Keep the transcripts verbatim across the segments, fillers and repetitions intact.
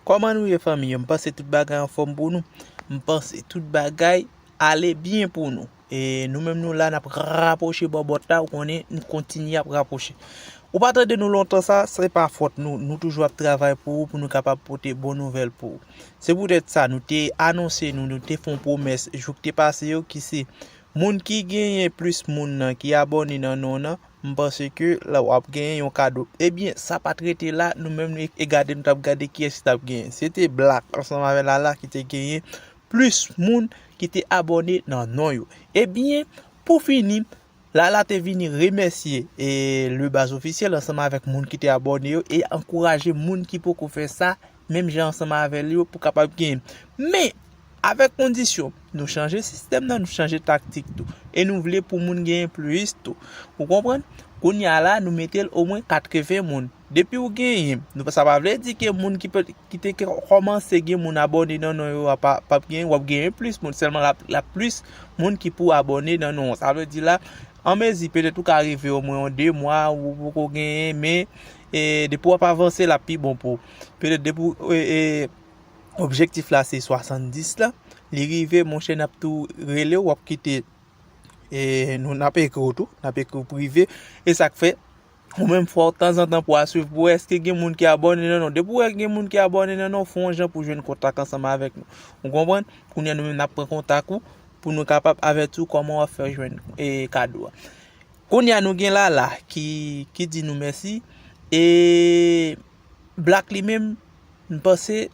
Kòman nou ye, fanmi yo? M panse tout bagay anfòm pou nou. M panse tout bagay ale byen pou nou. E nou menm, nou la, n ap rapwoche bò bòt la, ou konnen, n kontinye ap rapwoche. Ou pa tande nou lontan sa, se pa fòt nou. Nou toujou ap travay pou ou, pou nou kapab pote bon nouvèl pou ou. Se poutèt sa, nou te anonse nou, nou te fè yon pwomès jou ki te pase yo, ki se moun ki genyen plis moun nan ki abòne nan non nan, m panse ke la w ap genyen yon kado. Ebyen, sa pa t rete la, nou menm nou e gade, nou t ap gade kiyès ki t ap genyen. Se te Black ansanm avè Lala ki te genyen plis moun ki te abòne nan non yo. Ebyen, pou fini, Lala te vini remèsye e Le Baz Officiel ansanm avèk moun ki te abòne yo e ankouraje moun ki poko fè sa menm jan ansanm avè l yo pou kapab genyen. Men, avèk kondisyon, nou chanje sistèm nan, nou chanje taktik tou. E nou vle pou moun genyen plis tou. Ou konprann? Kounye a la, nou mete l omwen katreven moun. Depi w genyen, nou, sa pa vle di ke moun ki, pe- ki te ke- kòmanse gen moun abòne nan non yo a pa, p ap genyen, w ap genyen plis moun. Sèlman l ap, l ap plis moun ki pou abòne nan non. Sa vle di la, an mezi, petèt ou ka rive omwen yon de mwa, ou poko genyen, men e, depi w ap avanse, l ap pi bon pou ou. Petèt depi w, e, e, objektif la se swasanndis la, li rive, monchè, n ap tou rele w, w ap kite, e, nou, n ap ekri w tou, n ap ekri w prive. E sa k fè, ou menm fò tanzantan pou w a swiv pou wè èske gen moun ki abòne nan non. Depi w wè gen moun ki abòne nan non, fè yon jan pou jwenn kontak ansanm avèk nou. Ou konprann? Kounye a nou menm n ap pran kontak ou pou nou kapab avèti w kòman w ap fè jwenn, e, kado a. Kounye a nou gen Lala ki, ki di nou mèsi. E Black li menm, m panse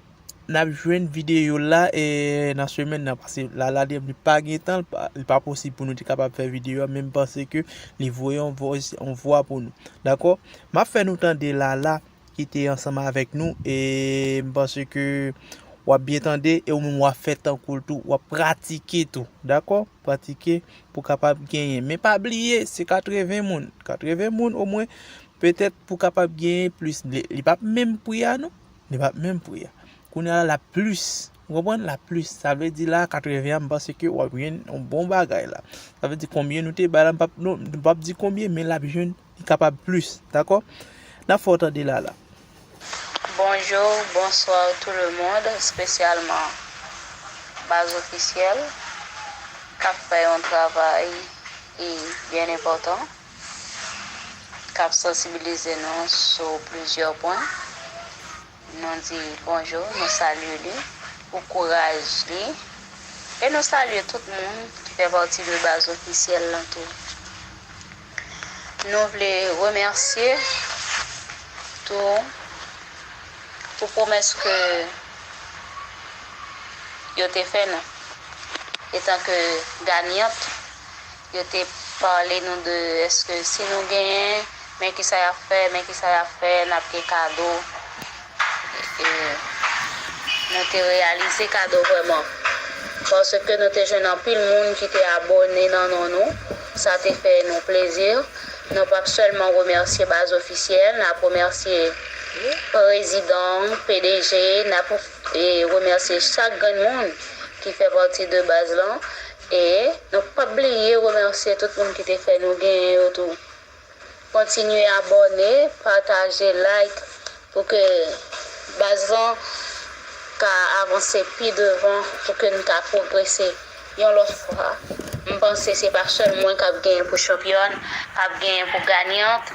n ap jwenn videyo la, e, nan semèn nan, paske Lala li menm li pa gen tan, li pa, li pa posib pou nou te kapab fè videyo a, men m panse ke li voye yon voice, yon vwa pou nou. Dakò? M ap fè nou tande Lala ki te ansanm avèk nou, e m panse ke w ap byen tande, e ou menm w ap fè tankou l tou, w ap pratike tou, dakò? Pratike pou kapab genyen. Men pa bliye, se katreven moun. Katreven moun omwen, petèt pou kapab genyen plis. Li, li p ap menm pri a, non. Li p ap menm pri a. Kounye a la, l ap plis. Ou konprann? L ap plis. Sa vle di la, katreven an, m panse ke w ap jwenn yon bon bagay la. Sa vle di konbyen nou te bay la, m p ap, non, m p ap di konbyen, men l ap jwenn, li kapab plis. Dakò? N ap fè w tande Lala. Bonjou, bonswa tout le monde, espesyalman Baz Officiel, k ap fè yon travay ki byen enpòtan, k ap sansibilize nou sou plizyè pwen. Nou di l bonjou, nou salye li pou kouraj li. E nou salye tout moun ki fè pati de Baz Officiel lan tou. Nou vle remèsye tou pou pwomès ke yo te fè nou. Etanke ganyant, yo te pale nou de èske si nou genyen, men kisa y ap fè, men kisa y ap fè, n ap gen kado. E nou te reyalize kado vrèman. Paske nou te jwenn anpil moun ki te abòne nan non nou. Sa te fè nou plezi. Nou p ap sèlman remèsye Baz Officiel, n ap remèsye prezidan, P D G, n ap, e, remèsye chak grenn moun ki fè pati de baz lan. E nou p ap bliye remèsye tout moun ki te fè nou genyen yo tou. Kontinye abòne, pataje, like, pou ke baz lan ka avanse pi devan, pou ke n ka pwogrese. Yon lòt fwa, m panse se pa sèl mwen k ap genyen pou chanpyòn, k ap genyen pou ganyant,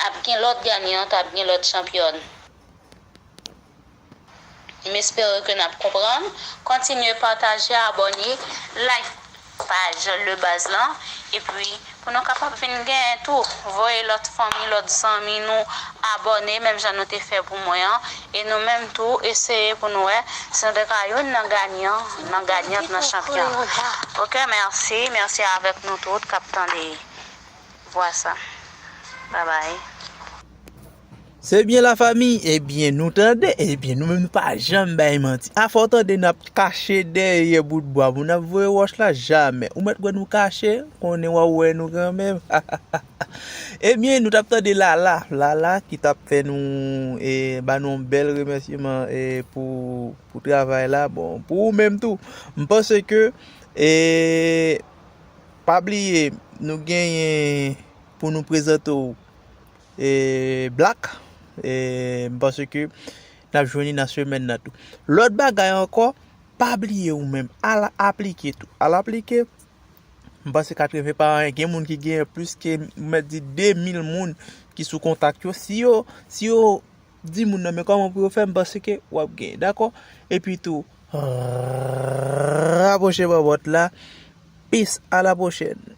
ap gen lòt ganyant, ap gen lòt chanpyòn. M espere ke n ap konprann. Kontinye pataje, abòne, like paj Le Baz lan. Epi, pou nou kapab vin genyen tou, voye lòt fanmi, lòt zanmi nou abòne, menm jan nou te fè pou mwen an. E nou menm tou, eseye pou nou wè si nou te ka youn nan ganyan, nan ganyant, nan chanpyon. Oke, mèsi. Mèsi avèk nou tout k ap tande vwa sa. Babay. Se byen, lafanmi, ebyen nou tande, ebyen nou menm nou pa janm bay manti. Afè w tande n ap kache dèyè bout bwa pou n ap voye wòch la, jamè. Ou mèt wè nou kache, konnen w a wè nou kanmenm. Ebyen, nou t ap tande Lala, Lala ki t ap fè nou, e, ba nou yon bèl remèsiman, e, pou, pou travay la. Bon, pou ou menm tou, m panse ke, e, pa bliye, nou genyen pou nou prezante w e, Black. E, m panse ke N ap jwenn li nan semèn nan tou. Lòt bagay ankò, pa bliye ou menm, al aplike tou. Al aplike. M panse katreven pa anyen, gen moun ki genyen plis ke, m mèt di, de mil moun ki sou kontak yo. Si yo, si yo di moun nan, men kòman pou yo fè, m panse ke w ap genyen, dakò? Epi tou, rapwoche bò pòt la. Peace, à la prochaine.